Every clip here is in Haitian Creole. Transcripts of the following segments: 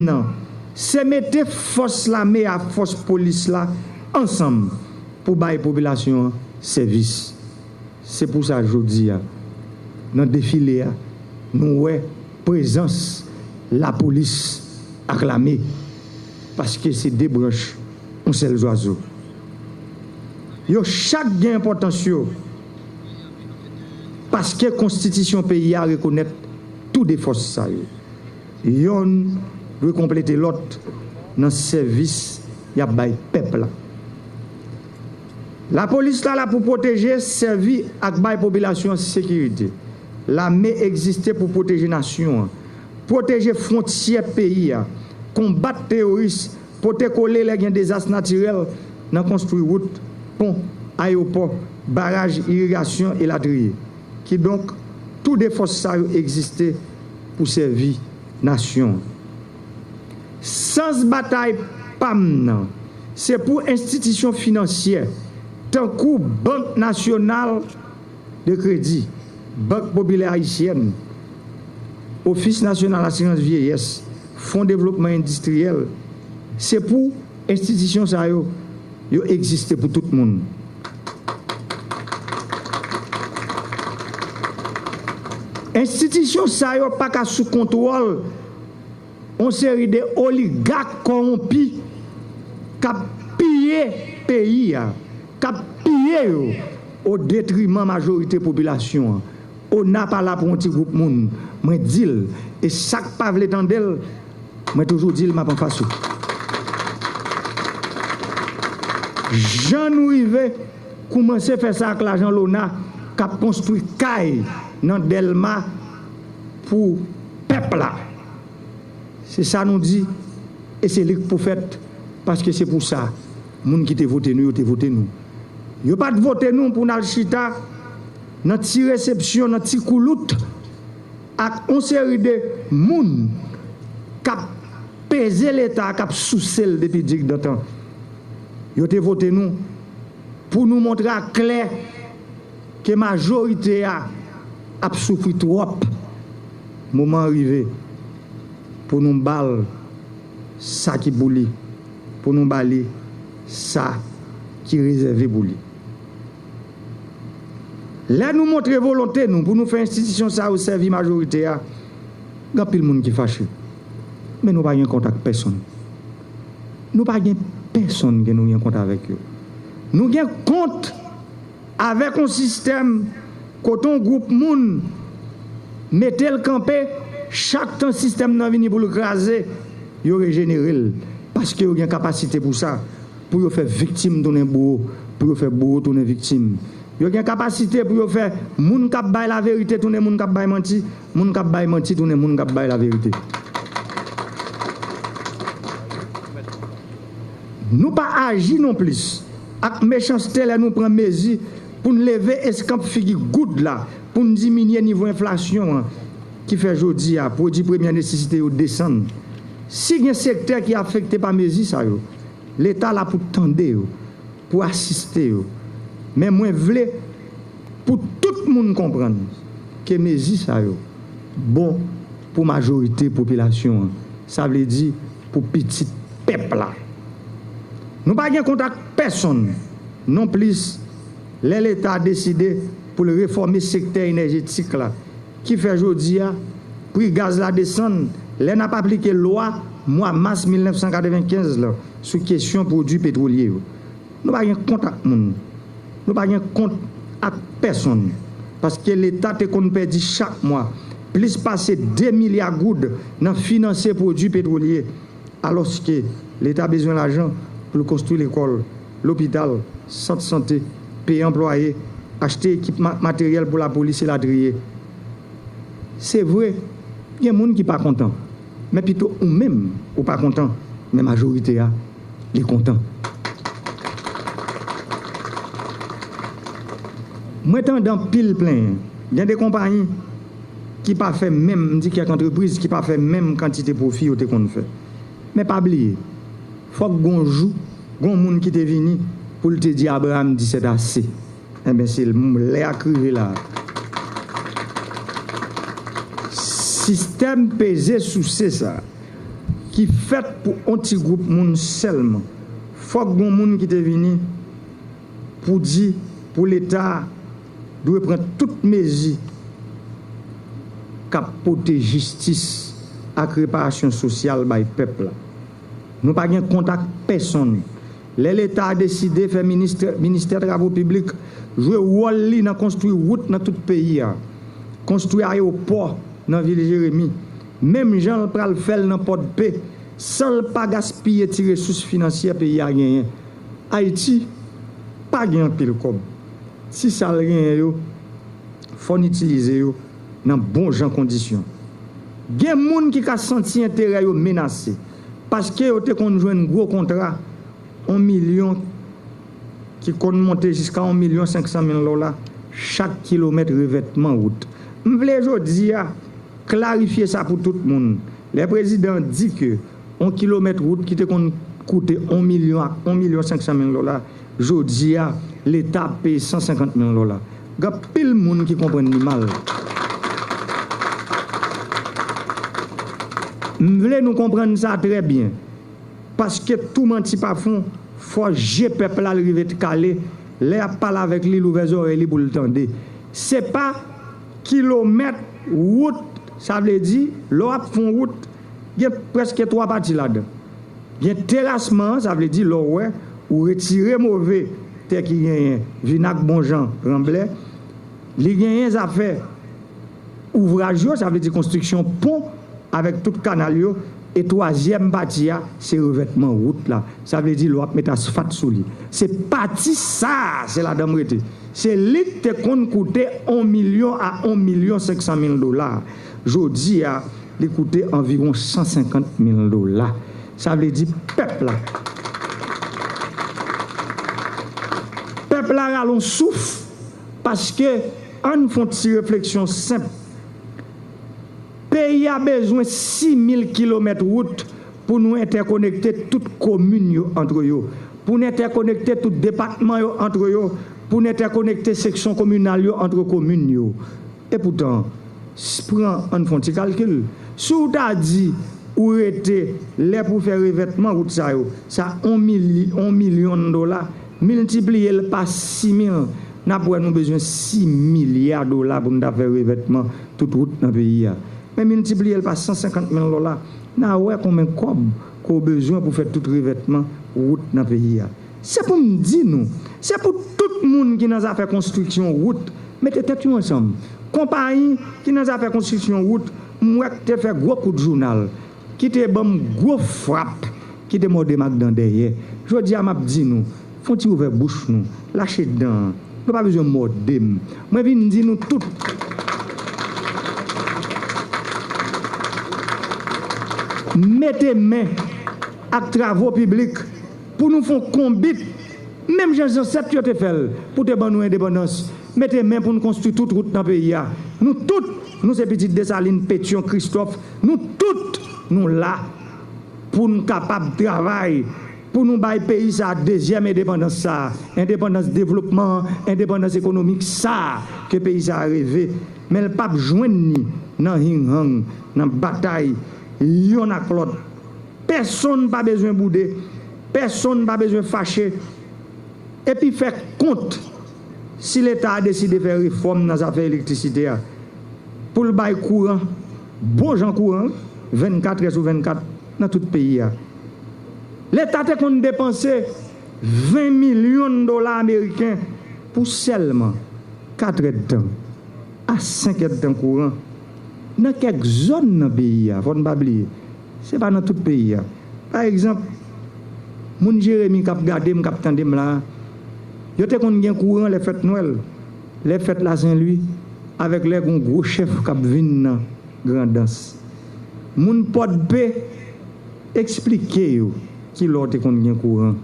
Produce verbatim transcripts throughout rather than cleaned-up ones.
nan, se mete fòs lame a, fòs polis la ansanm pou bay popilasyon an sèvis. Se pou sa jodi a, nan defile a, nou wè prezans lapolis ak lame, paske se de branch yon sèl zwazo. Yo chak gen enpòtans yo, paske konstitisyon peyi a rekonèt tou de fòs sa yo. Yonn dwe konplete lòt nan sèvis y ap bay pèp la. Lapolis la la pou pwoteje, sèvi ak bay popilasyon an sekirite. Lame egziste pou pwoteje nasyon an, pwoteje fwontyè peyi a, konbat teworis, pote kole lè gen dezas natirèl nan konstwi wout, pon, ayewopò, baraj, irigasyon, elatriye. Kidonk, tou de fòs sa yo egziste pou sèvi nasyon an. Sans batay pa m nan, se pou enstitisyon finansyè, tankou Bank Nasyonal de Kredi, Bank Popilè Ayisyèn, Ofis Nasyonal Asirans Vyeyès, Fon Devlopman Endistriyèl, se pou enstitisyon sa yo, yo egziste pou tout moun. Enstitisyon sa yo pa ka sou kontwòl yon seri de oligak kòwonpi k ap piye peyi a, k ap piye yo o detriman majorite popilasyon an. Ona pa la pou yon ti gwoup moun. Mwen di l, e sa k pa vle tande l, mwen toujou di l m ap anfas ou. Jan nou rive koumanse fè sa ak lajan Lona k ap konstwi kay nan Dèlma pou pèp la. Se sa nou di, e se li k pou fèt, paske se pou sa moun ki te vote nou yo te vote nou. Yo pa t vote nou pou n al chita nan ti resepsyon, nan ti koulout ak yon seri de moun k ap peze Leta, k ap souse l depi digdantan. Yo te vote nou pou nou montre aklè ke majorite a ap soufri twòp. Moman an rive pou nou ba l sa ki pou li, pou nou ba li sa ki rezève pou li. Lè nou montre volonte nou pou nou fè enstitisyon sa yo sèvi majorite a, gen anpil moun ki fache. Men nou pa gen kont ak pèsonn. Nou pa gen pèsonn ke nou gen kont avèk yo. Nou gen kont avèk yon sistèm kote yon gwoup moun mete l kanpe, chak tan sistèm nan vini pou l kraze, yo rejenere l, paske yo gen kapasite pou sa, pou yo fè viktim tounen bouwo, pou yo fè bouwo tounen viktim. Yo gen kapasite pou yo fè moun k ap bay laverite tounen moun k ap bay manti, moun k ap bay manti tounen moun k ap bay laverite. Nou pa aji nonplis ak mechanste lè nou pran mezi pou n leve eskanp figi goud la, pou n diminye nivo enflasyon an, ki fè jodi a pwodui premyè nesesite yo desann. Si gen sektè ki afekte pa mezi sa yo, Leta la pou tande yo, pou asiste yo. Men mwen vle pou tout moun konprann ke mezi sa yo bon pou majorite popilasyon an. Sa vle di pou pitit pèp la. Nou pa gen kont ak pèsonn nonplis lè Leta deside pou l refòme sektè enèjetik la, ki fè jodi a pri gaz la desann lè n ap aplike lwa mwa mas mil nèf san katrevenkenz la sou kesyon pwodui petwolye yo. Nou pa gen kont ak moun. Nou pa gen kont ak pèsonn. Paske Leta te konn pèdi chak mwa plis pase de milya goud nan finanse pwodui petwolye, alòske Leta bezwen lajan pou l konstwi lekòl, lopital, sant sante, peye anplwaye, achte ekipman ak materyèl pou lapolis elatriye. Se vre, gen moun ki pa kontan, men pito ou menm ou pa kontan, men majorite a, li kontan. Mwen tande anpil plenyen. Gen de konpayi ki pa fè menm, m di kèk antrepriz ki pa fè menm kantite pwofi yo te konn fè. Men pa bliye, fòk gon jou, gon moun ki te vini pou l te di Abraram di sètase. Enben, se l, lè a k rive la. Sistèm peze souse sa, ki fèt pou on ti gwoup moun sèlman. Fòk gon moun ki te vini pou di pou Leta dwe pran tout mezi k ap pote jistis ak reparasyon sosyal bay pèp la. Nou pa gen kont ak pèsonn. Lè Leta deside fè minis-, ministè travo piblik jwe wòl li nan konstwi wout nan tout peyi a, konstwi ayewopò nan vil Jeremi, menm jan l pral fè l nan Pòdpe, san l pa gaspiye ti resous finansyè peyi a genyen. Ayiti pa gen anpil kòb. Ti sa l genyen yo, fò n itilize yo nan bon jan kondisyon. Gen moun ki ka santi enterè yo menase paske yo te konn jwenn gwo kontra, yon milyon, ki konn monte jiska yon milyon senk san mil dola chak kilomèt revètman wout. M vle jodi a klarifye sa pou tout moun. Lè prezidan an di ke yon kilomèt wout ki te konn koute yon milyon ak yon milyon senk san mil dola, jodi a, Leta ap peye san senkant mil dola. Gen anpil moun ki konprann li mal. M vle nou konprann sa trè byen. Paske tou manti pa fon, fò je pèp la l rive kale, lè y ap pale avèk li, l ouvè zòrèy li pou l tande. Se pa kilomèt wout, sa vle di, lè w ap fè yon wout, gen prèske twa pati ladan. Gen terasman an, sa vle di, lè w wè, ou retire move tè ki genyen, vin ak bon jan ranblè, li genyen zafè ouvraj yo, sa vle di konstriksyon pon avèk tout kanal yo, e twazyèm pati a, se revètman wout la, sa vle di lè w ap met asfat sou li. Se pati sa a, se ladan m rete. Se li k te konn koute yon milyon a yon milyon senk san mil dola. Jodi a, li koute anviwon san senkant mil dola. Sa vle di pèp la. Pèp la rale yon souf, paske ann fè yon ti refleksyon senp. Peyi a bezwen sis mil kilomèt wout pou nou entèkonekte tout komin yo antre yo, pou n entèkonekte tout depatman yo antre yo, pou n entèkonekte seksyon kominal yo antre komin yo. Epoutan, s-, pran, ann fè yon ti kalkil. Si w ta di ou rete lè pou fè revètman wout sa yo, sa yon mili-, yon milyon dola, miltipliye l pa sis mil, n ap wè nou bezwen sis milya dola pou n ta fè revètman tout wout nan peyi a. Men miltipliye l pa san senkant mil dola, n a wè konbyen kòb ke w bezwen pou fè tout revètman wout nan peyi a. Se pou m di nou, se pou tout moun ki nan zafè konstriksyon wout mete tèt yo ansanm. Konpayi ki nan zafè konstriksyon wout, m wè k te fè gwo kout jounal, ki te ban m gwo frap, ki te mòde m ak dan dèyè. Jodi a, m ap di nou, fè yon ti ouvè bouch nou, lache dan an. Nou pa bezwen mòde m. Mwen vin di nou tout, mete men ak travo piblik pou nou fè yon konbit, menm jan zansèt yo te fè l pou te ban nou endepandans. Mete men pou n konstwi tout wout nan peyi a. Nou tout, nou se pitit Desalin, Petyon, Kristòf. Nou tout, nou la pou n kapab travay, pou nou bay peyi sa a dezyèm endepandans sa a, endepandans devlopman an, endepandans ekonomik sa a ke peyi sa a reve. Men l p ap jwenn ni nan hinghang, nan batay yonn ak lòt. Pèsonn pa bezwen boude, pèsonn pa bezwen fache. Epi fè kont, si Leta a deside fè refòm nan zafè elektrisite a, pou l bay kouran, bon jan kouran, vennkat è sou vennkat nan tout peyi a. Leta te konn depanse ven milyon dola ameriken pou sèlman kat èdtan a senk èdtan kouran nan kèk zòn nan peyi a. Fò n pa bliye, se pa nan tout peyi a. Pa egzanp, moun Jeremi k ap gade m, k ap tande m la a, yo te konn gen kouran lè fèt Nwèl, lè fèt Lasenlwi, avèk lè gen yon gwo chèf k ap vin nan Grandans. Moun Pòdpe, eksplike yo kilè w te konn gen kouran.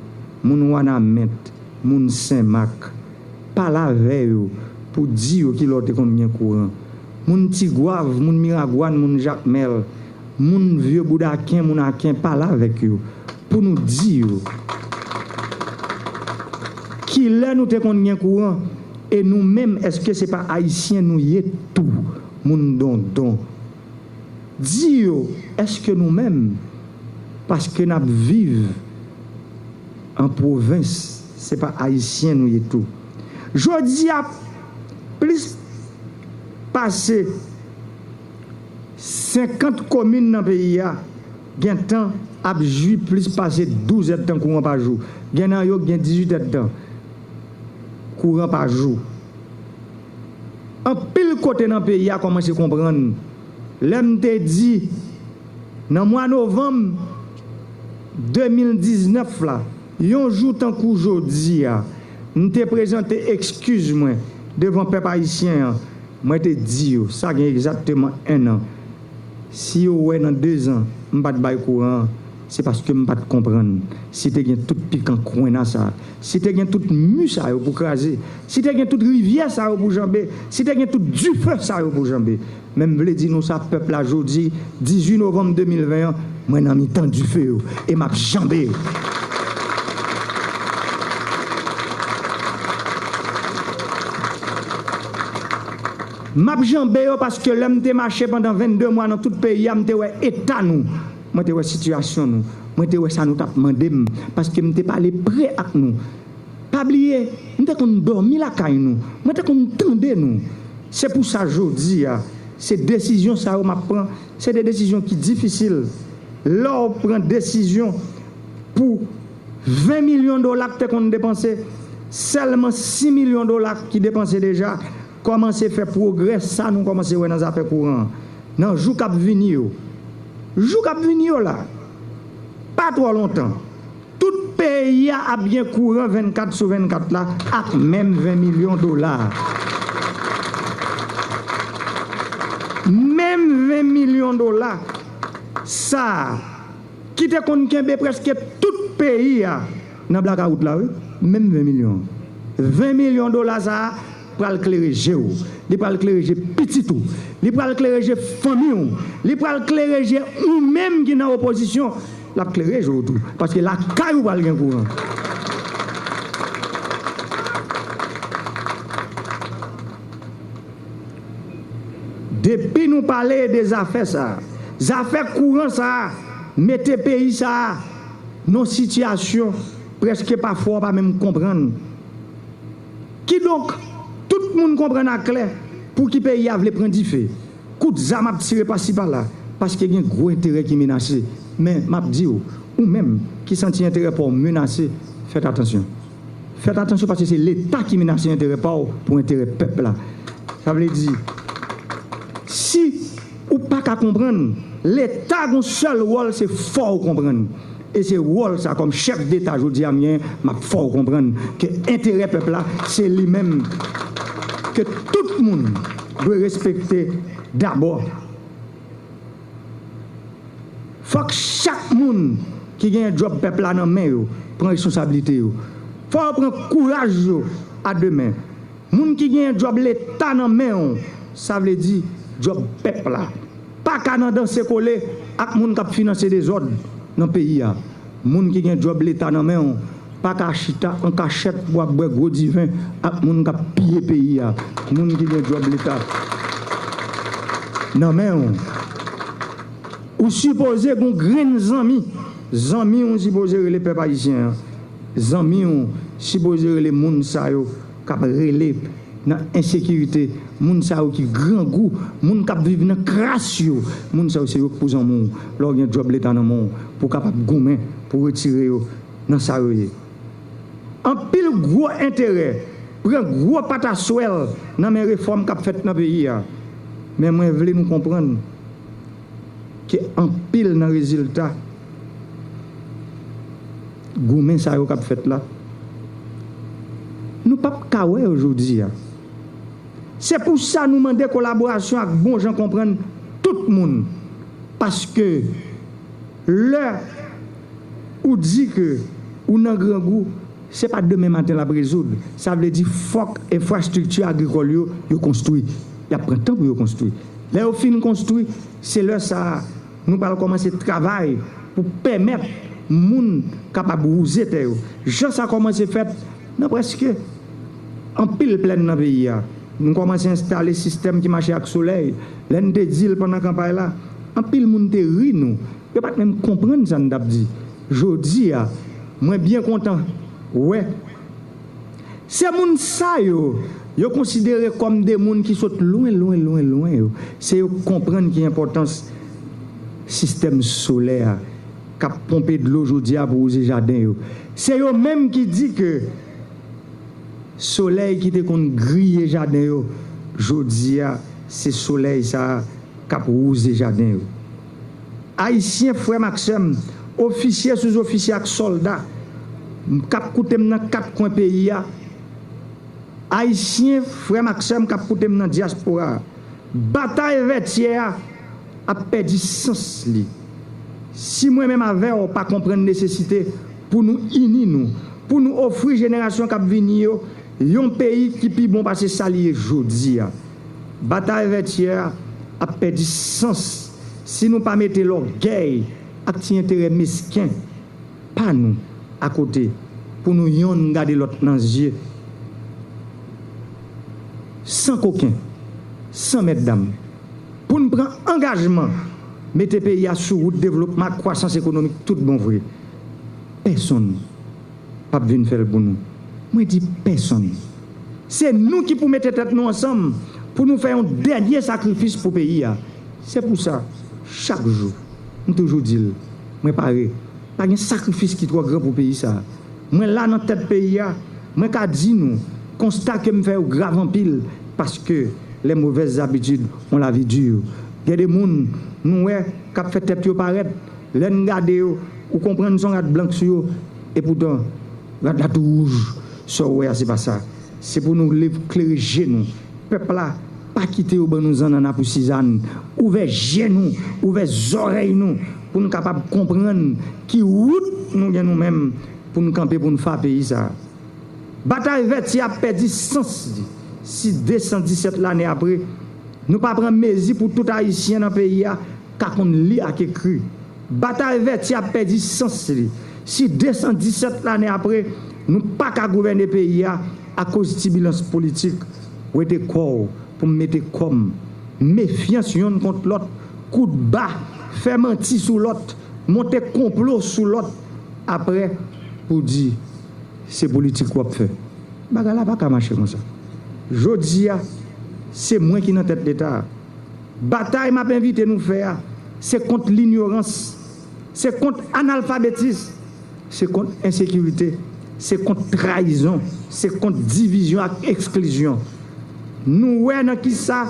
Moun Wanament, moun Senmak, pale avè yo pou di yo kilè w te konn gen kouran. Moun Tigwav, moun Miragwàn, moun Jakmèl, moun Vye Boudaken, moun Aken, pale avèk yo pou nou di yo kilè nou te konn gen kouran. E nou menm, èske se pa Ayisyen nou ye tou, moun Dondon? Di yo, èske nou menm, Paske n ap viv an pwovens, se pa Ayisyen nou ye tou. Jodi a, plis pase senkant komin nan peyi a gentan ap jwi plis pase douz èdtan kouran pa jou. Gen nan yo ki gen dizuit èdtan kouran pa jou. Anpil kote nan peyi a kòmanse konprann. Lè m te di, nan mwa novanm de mil diznèf la, yon jou tankou jodi a, m te prezante ekskiz mwen devan pèp ayisyen an. Mwen te di yo, sa gen egzakteman en an, si yo wè nan dezan m pa t bay kouran an, se paske m pa t konprann. Si te gen tout pikan kwenna sa, si te gen tout mi sa yo pou kraze, si te gen tout rivyè sa yo pou janbe, si te gen tout dife sa yo pou janbe, men m vle di nou sa, pèp la, jodi dizuit novanm de mil ven an, mwen nan mitan dife yo e m ap janbe yo. M ap janbe yo paske lè m te mache pandan vennde mwa nan tout peyi a, m te wè eta nou. Mwen te wè sitiyasyon nou. Mwen te wè sa nou t ap mande m, paske m te pale pre ak nou. Pa bliye, m te konn dòmi lakay nou. Mwen te konn tande nou. Se pou sa jodi a, se desizyon sa yo m ap pran. Se de desizyon ki difisil. Lè w pran desizyon pou ven milyon dola k te konn depanse, sèlman sis milyon dola ki depanse deja, kòmanse fè pwogrè sa nou kòmanse wè nan zafè kouran an. Nan jou k ap vini yo, jou k ap vini yo la, pa twò lontan, tout peyi a ap gen kouran vennkat sou vennkat la ak menm ven milyon dola a. Menm ven milyon dola sa a ki te konn kenbe prèske tout peyi a nan blakawout la, wi, menm ven milyon. Ven milyon dola sa a pral klere je w, li pral klere je pitit ou, li pral klere je fanmi w, li pral klere je ou menm ki nan opozisyon, l ap klere je w tou, paske lakay ou pral gen kouran. Depi nou pale de zafè sa a, zafè kouran sa a, mete peyi sa a nan sitiyasyon prèske pafwa w pa menm konprann. Kidonk, tout moun konprann aklè pouki peyi a vle pran dife. Kout zam ap tire pasi pala, paske gen gwo enterè ki menase. Men, m ap di w, ou menm ki santi enterè pa w menase, fèt atansyon. Fèt atansyon paske se Leta ki menase enterè pa w pou enterè pèp la. Sa vle di, si ou pa ka konprann, Leta gon sèl wòl, se fè w konprann. E se wòl sa kòm chèf Deta jodi a m genyen, m ap fè w konprann ke enterè pèp la, se li menm ke tout moun dwe respekte dabò. Fòk chak moun ki genyen djòb pèp la nan men yo pran responsablite yo. Fò yo pran kouraj yo a de men. Moun ki genyen djòb Leta nan men w, sa vle di djòb pèp la. Pa ka nan danse kole ak moun k ap finanse dezòd nan peyi a. Moun ki gen djòb Leta nan men w pa ka chita an kachèt pou ap bwè gwo diven ak moun k ap piye peyi a. Moun ki gen djòb Leta nan men w, ou sipoze gon grenn zanmi. Zanmi w sipoze rele pèp ayisyen an. Zanmi w sipoze rele moun sa yo k ap rele nan ensekirite, moun sa yo ki grangou, moun k ap viv nan kras yo, moun sa yo se yo k pou zanmi w lè w gen djòb Leta nan men w pou w kapab goumen pou retire yo nan sa yo ye. Anpil gwo enterè pran gwo pataswèl nan men refòm k ap fèt nan peyi a. Men mwen vle nou konprann ke anpil nan rezilta goumen sa yo k ap fèt la, nou p ap ka wè yo jodi a. Se pou sa nou mande kolaborasyon ak bon jan konprann tout moun. Paske lè ou di ke ou nan grangou, se pa demen maten l ap rezoud. Sa vle di fòk enfrastrikti agrikòl yo, yo konstwi. Y ap pran tan pou yo konstwi. Lè yo fin konstwi, se lè sa a nou pral kòmanse travay pou pèmèt moun kapab wouze tè yo. Jan sa kòmanse fèt nan prèske anpil plèn nan peyi a. Nou kòmanse enstale sistèm ki mache ak solèy. Lè n te di l pandan kanpay la, anpil moun te ri nou. Yo pa t menm konprann sa n t ap di. Jodi a, mwen byen kontan wè se moun sa yo, yo konsidere kòm de moun ki sot lwen, lwen, lwen, lwen yo. Se yo k konprann ki enpòtans sistèm solè a k ap ponpe dlo jodi a pou wouze jaden yo. Se yo menm ki di ke solèy ki te konn griye jaden yo, jodi a, se solèy sa a k ap wouze jaden yo. Ayisyen, frè m ak sè m, ofisye, souzofisye ak sòlda k ap koute m nan kat kwen peyi a, Ayisyen, frè m ak sè m k ap koute m nan dyaspora a, batay Vètyè a ap pèdi sans li. Si mwen menm avè w pa konprann nesesite pou nou ini nou, pou nou ofri jenerasyon k ap vini yo yon peyi ki pi bon pase sa li ye jodi a, batay Vètyè a ap pèdi sans si nou pa mete lògèy ak ti enterè mesken pa nou akote pou nou yonn gade lòt nan zye san koken, san mètdam, pou n pran angajman mete peyi a sou wout devlopman ak kwasans ekonomik tout bon vre. Pèsonn p ap vin fè l pou nou. Mwen di pèsonn. Se nou ki pou mete tèt nou ansanm pou nou fè yon dènye sakrifis pou peyi a. Se pou sa, chak jou, m toujou di l, mwen pare. Pa gen sakrifis ki twò gran pou peyi sa a. Mwen la nan tèt peyi a, mwen ka di nou, konsta ke m fè yo grav anpil, paske les mauvaises habitudes ont la vie dure. Gen de moun, nou wè, k ap fè tèt yo parèt, lè n gade yo, ou konprann se yon rad blank sou yo, epoutan, rad la tou wouj. Sa w wè a, se pa sa. Se pou nou lev klere je nou. Pèp la, pa kite yo ban nou zannanna pou sizann. Ouvè je nou, ouvè zòrèy nou, pou n kapab konprann ki wout nou gen nou menm pou n kanpe pou n fa peyi sa a. Batay Vètyè ap pèdi sans li si de san disèt lane apre, nou pa pran mezi pou tout Ayisyen nan peyi a ka konn li ak ekri. Batay Vètyè ap pèdi sans li si de san disèt lane apre, nou pa ka gouvène peyi a akoz tibilans politik. Wete kò w pou m mete kò m. Mefyans yonn kont lòt, kout ba, fè manti sou lòt, monte konplo sou lòt, apre pou di se politik w ap fè. Bagay la pa ka mache konsa. Jodi a, se mwen ki nan tèt Leta a. Batay m ap envite nou fè a, se kont linyorans, se kont analfabetis, se kont ensekirite, se kont trayizon, se kont divizyon ak eksklizyon. Nou wè nan kisa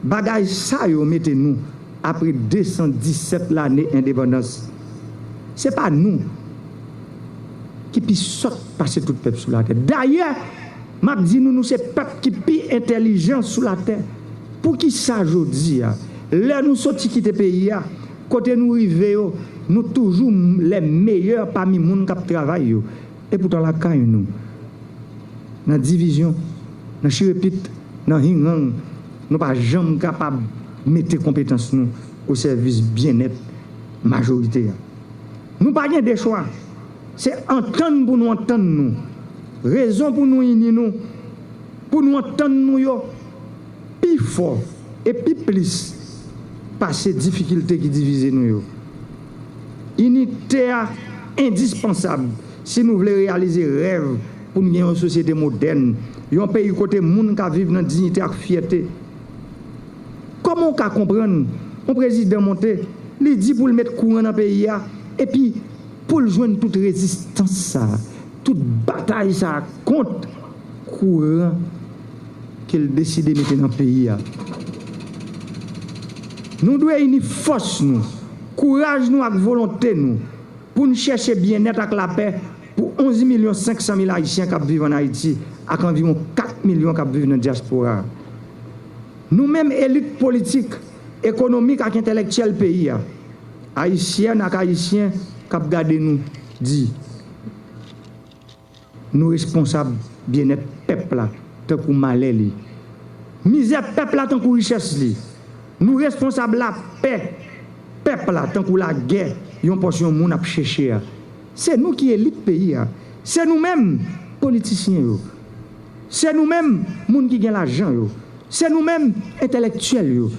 bagay sa yo mete nou apre de san disèt lane endepandans. Se pa nou ki pi sòt pase tout pèp sou latè. Dayè, m ap di nou, nou se pèp ki pi entèlijan sou latè. Poukisa jodi a, lè nou soti kite peyi a, kote nou rive yo, nou toujou m- les meilleurs pami moun k ap travay yo? Epoutan, lakay nou, nan divizyon, nan chirepit, nan hingang, nou pa janm kapab mete konpetans nou o sèvis byennèt majorite a. Nou pa gen de chwa. Se antann pou nou antann nou. Rezon pou nou ini nou, pou nou antann nou yo pi fò e pi plis pase difikilte ki divize nou yo. Inite a endispansab si nou vle reyalize rèv pou n gen yon sosyete modèn, yon peyi kote moun ka viv nan diyite ak fyète. Kòman w ka konprann yon prezidan monte, li di pou l met kouran nan peyi a, epi pou l jwenn tout rezistans sa a, tout batay sa a kont kouran ke l deside mete nan peyi a? Nou dwe ini fòs nou, kouraj nou ak volonte nou pou n chèche byennèt ak lapè pou onz milyon senk san mil Ayisyen k ap viv ann Ayiti ak anviwon kat milyon k ap viv nan dyaspora a. Nou menm elit politik, ekonomik ak entèlektyèl peyi a, Ayisyèn ak Ayisyen k ap gade nou, di, nou responsab byennèt pèp la tankou malè li. Mizè pèp la tankou richès li. Nou responsab lapè pèp la tankou lagè yon pòsyon moun ap chèche a. Se nou ki elit peyi a. Se nou menm politisyen yo. Se nou menm moun ki gen lajan yo. Se nou menm entèlektyèl yo.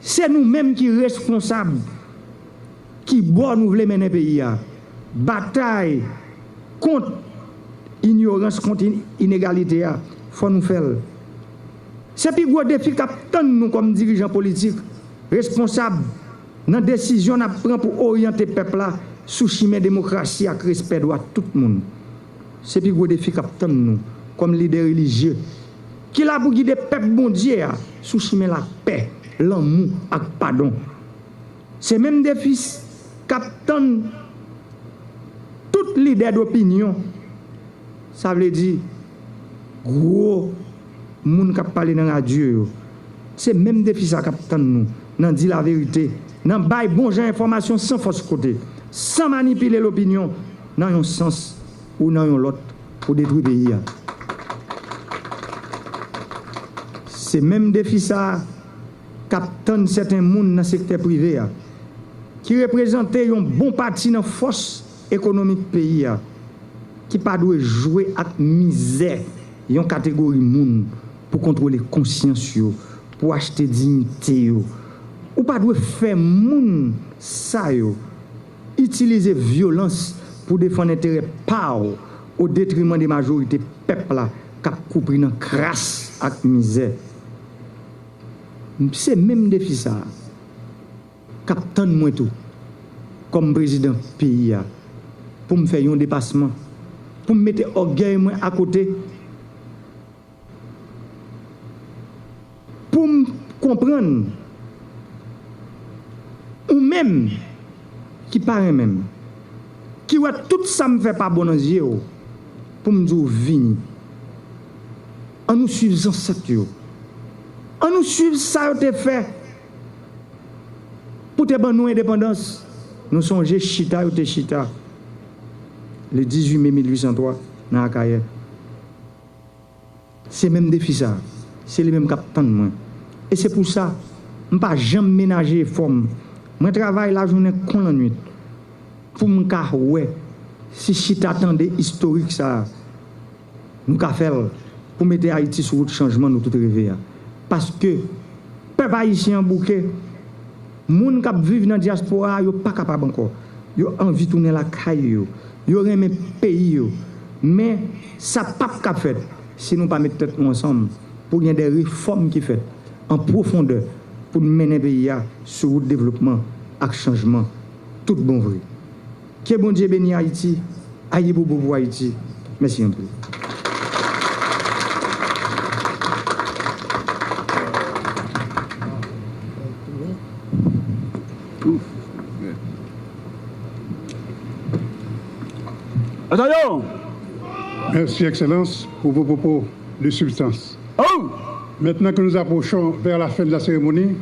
Se nou menm ki responsab ki bò nou vle mennen peyi a. Batay kont inyorans, kont in-, inegalite a, fò nou fè l. Se pi gwo defi k ap tann nou kòm dirijan politik, responsab, nan desizyon n ap pran pou oryante pèp la sou chimen demokrasi ak respè dwa tout moun. Se pi gwo defi k ap tann nou kòm lidè relijye ki la pou gide pèp Bondye a sou chimen lapè, lanmou ak padon. Se menm defi s-, k ap tann tout lidè dopinyon, sa vle di gwo moun k ap pale nan radyo yo. Se menm defi sa k ap tann nou nan di laverite, nan bay bon jan enfòmasyon san fòs kote, san manipile lopinyon nan yon sans ou nan yon lòt pou detwi peyi a. Se menm defi sa a k ap tann sèten moun nan sektè prive a, ki reprezante yon bon pati nan fòs ekonomik peyi a, ki pa dwe jwe ak mizè yon kategori moun pou kontwole konsyans yo, pou achte diyite yo. Ou pa dwe fè moun sa yo itilize vyolans pou defann enterè pa w o detriman de majorite pèp la k ap koupri nan kras ak mizè. Se menm defi sa a k ap tann mwen tou, kòm prezidan peyi a, pou m fè yon depasman, pou m mete ògèy mwen akote, pou m konprann ou menm ki pa renmen m, ki wè tout sa m fè pa bon nan zye w, pou m di w vini. An nou swiv zansèt yo. An nou swiv sa yo te fè pou te ban nou endepandans. Nou sonje chita yo te chita le dizuit me mil uit san twa nan Akayè. Se menm defi sa a, se li menm k ap tann mwen. E se pou sa, m pa janm menaje efò m. Mwen travay lajounen kon lannuit pou m ka wè si chita tande istorik sa a, nou ka fè l pou mete Ayiti sou wout chanjman nou tout reve a. Paske pèp ayisyen an bouke, moun k ap viv nan dyaspora a, yo pa kapab ankò. Yo anvi tounen lakay yo. Yo renmen peyi yo. Men, sa p ap ka fèt si nou pa met tèt nou ansanm pou gen de refòm ki fèt an pwofondè pou n mennen peyi a sou wout devlopman ak chanjman tout bon vre. Ke Bondye beni Ayiti. Ayibobo pou Ayiti. Mèsi anpil. Attention! Merci, Excellence, pour vos propos de substance. Oh! Maintenant que nous approchons vers la fin de la cérémonie,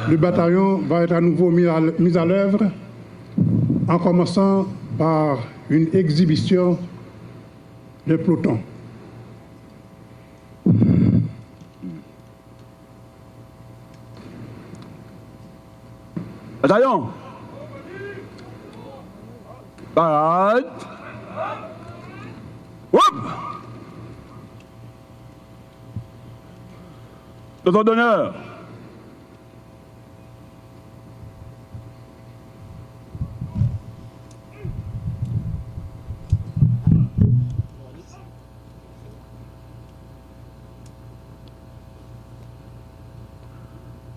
le bataillon va être à nouveau mis à, mis à l'œuvre en commençant par une exhibition de peloton. Bataillon! Parade! Hop! Peloton d'honneur!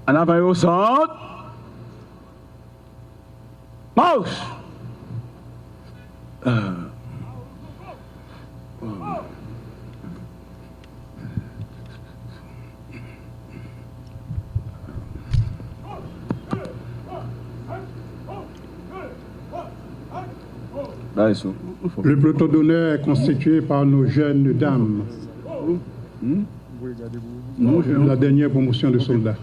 An avan yo sant. Mach! Le peloton d'honneur est constitué par nos jeunes dames. La dernière promotion de soldats.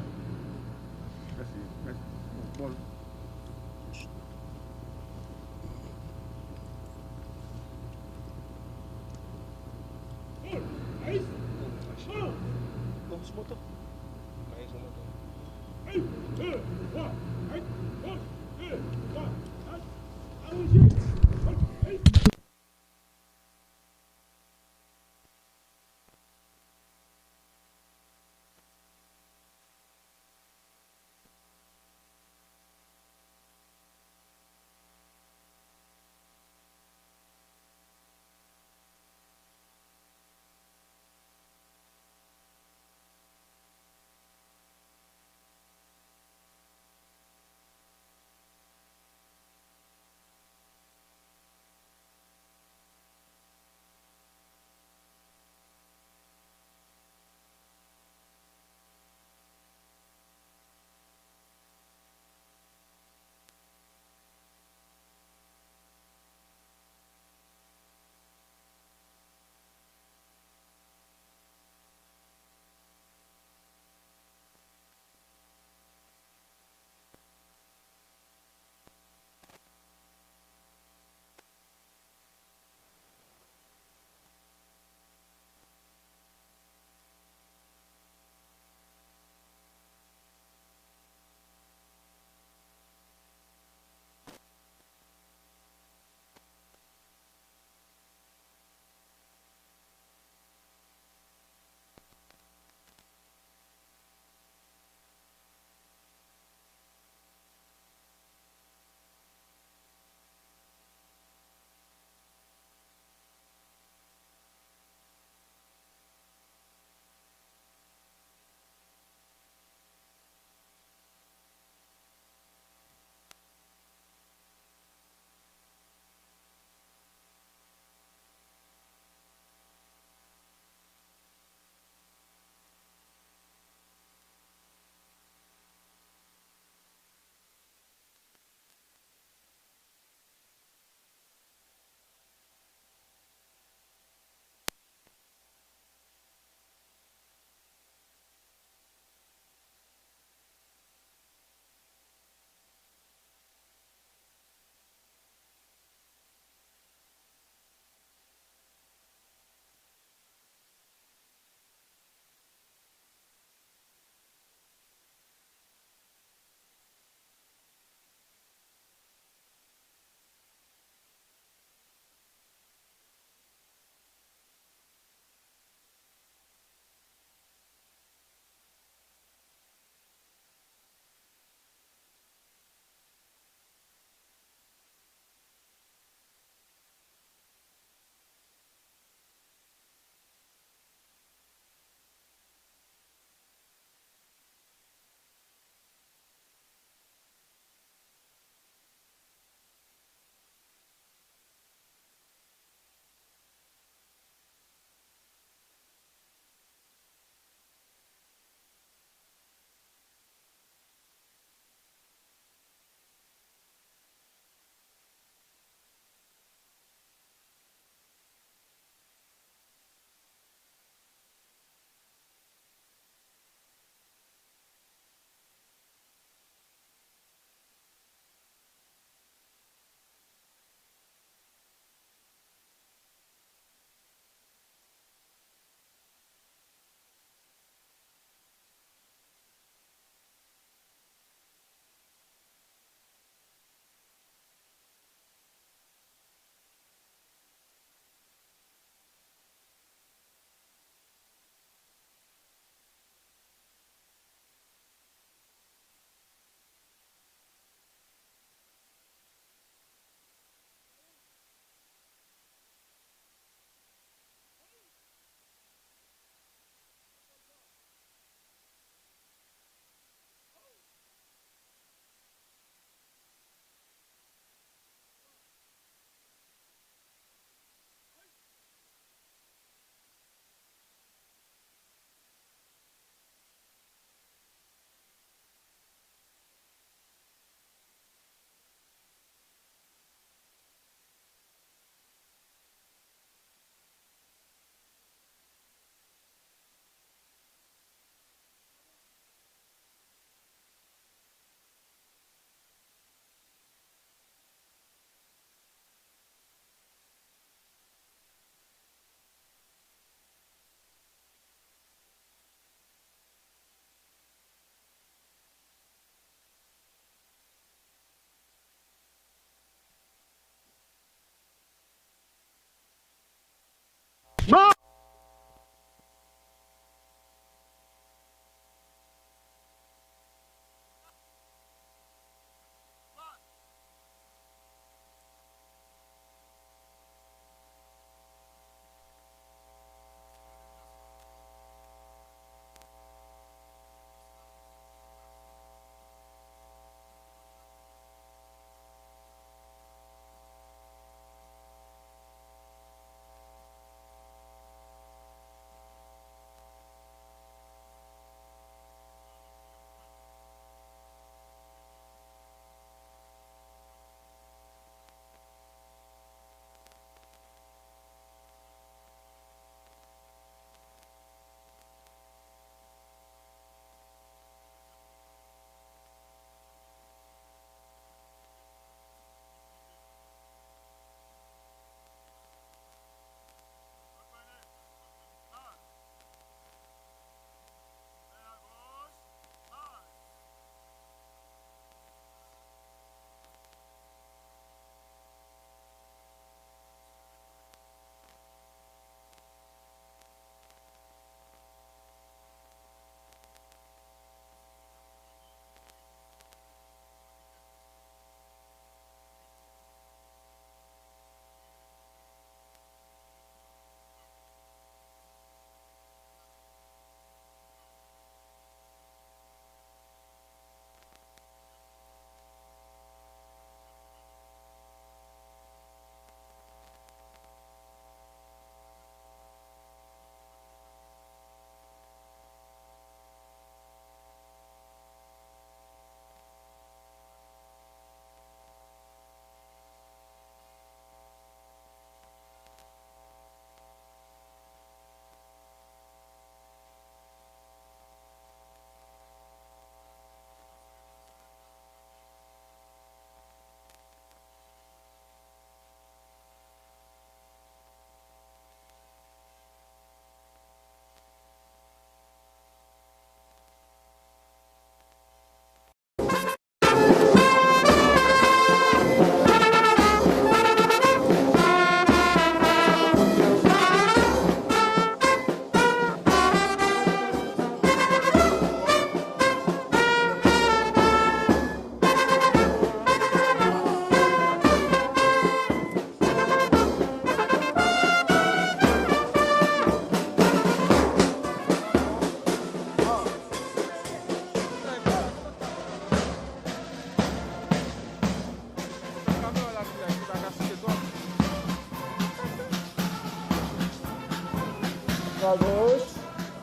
À gauche,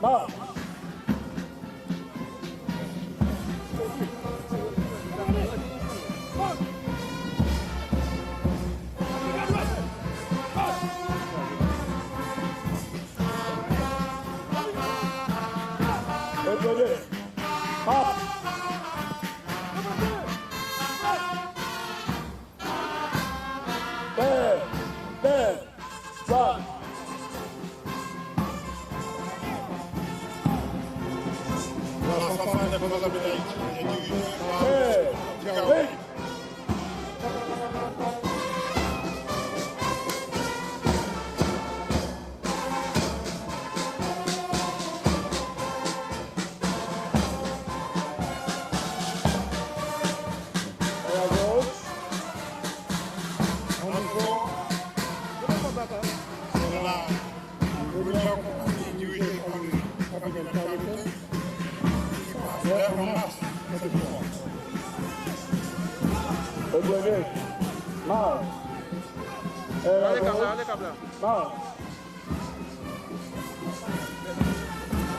marche. Reculez. Marche. Lève, lève. Sa. Hey, hey. Ankò. Se la premyè konpani dirije pa kapitèn Carleton, ki pa fè anmas sèt fwa. Oblonge. Mal. Ale kab la, ale kab la. Mal.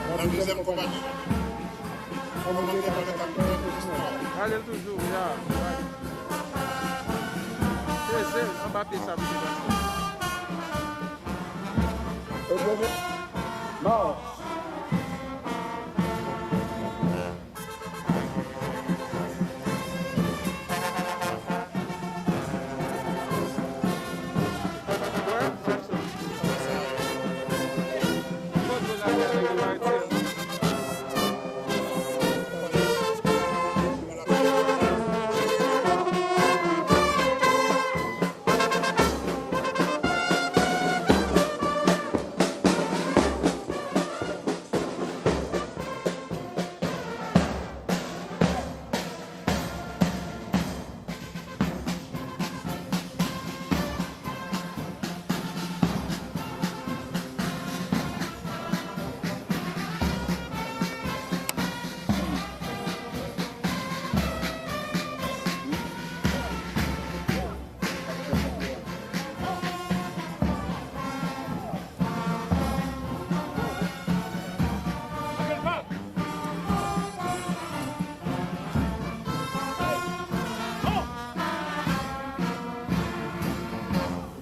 Nan dezyèm konpani, kòmande pa le kapitèn Christophe. Ale l toujou, ya. Peze l anba pye sa pou li pase. Mal.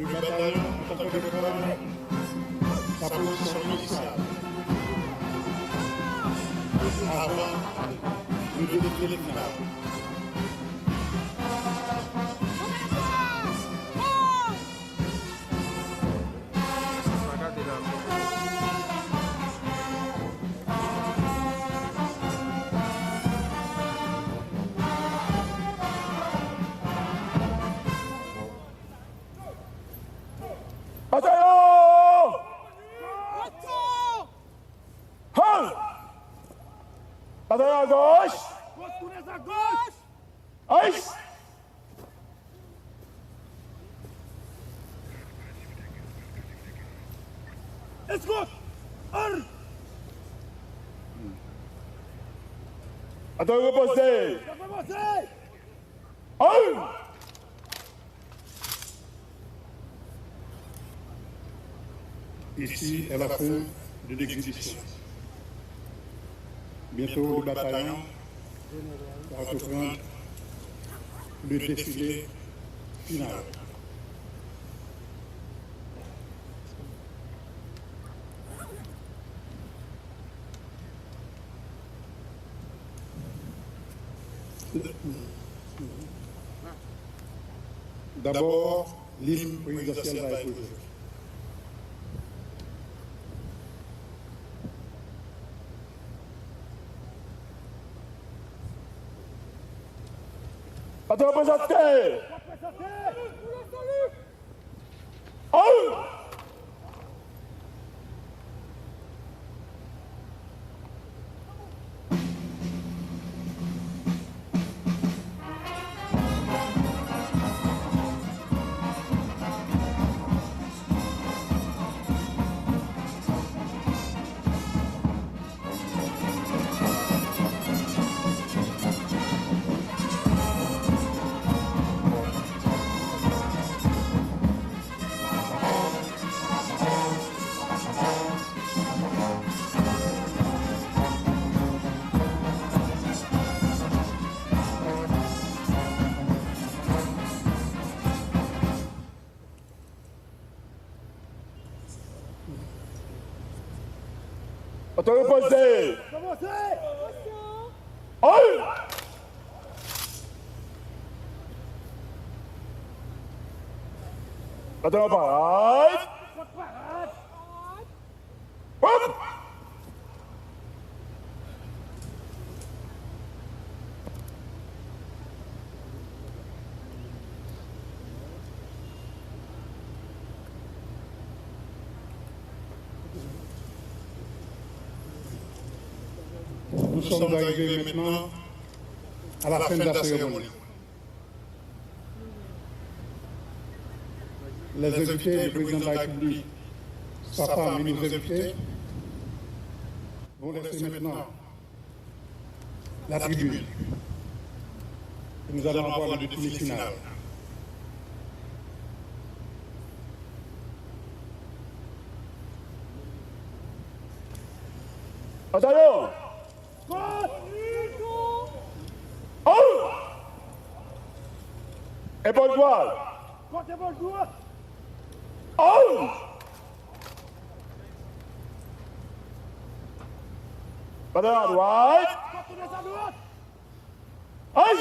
Le batayon an tanke le kò sa pozisyon inisyal avan le defile final. Batayon! Batayon! Batayon à gauche! Aïe! Escort! Arr! Batayon repose! Repose! Arr! Ici est la fin de l'exhibition. Bientôt, le bataillon va reprendre le défilé final. D'abord, l'hymne présidentiel va être joué. Atè reprezante! Atann, poze. Ay! Atann, parad. Hop! Nous sommes arrivés maintenant à la fin de la cérémonie. Les invités, le président de la République, sa femme et nos invités vont laisser maintenant la tribune. Et nous allons avoir le défilé final. Pantalon! Oh! Epòl dwat! Oh! Pantalon dwat! Ay!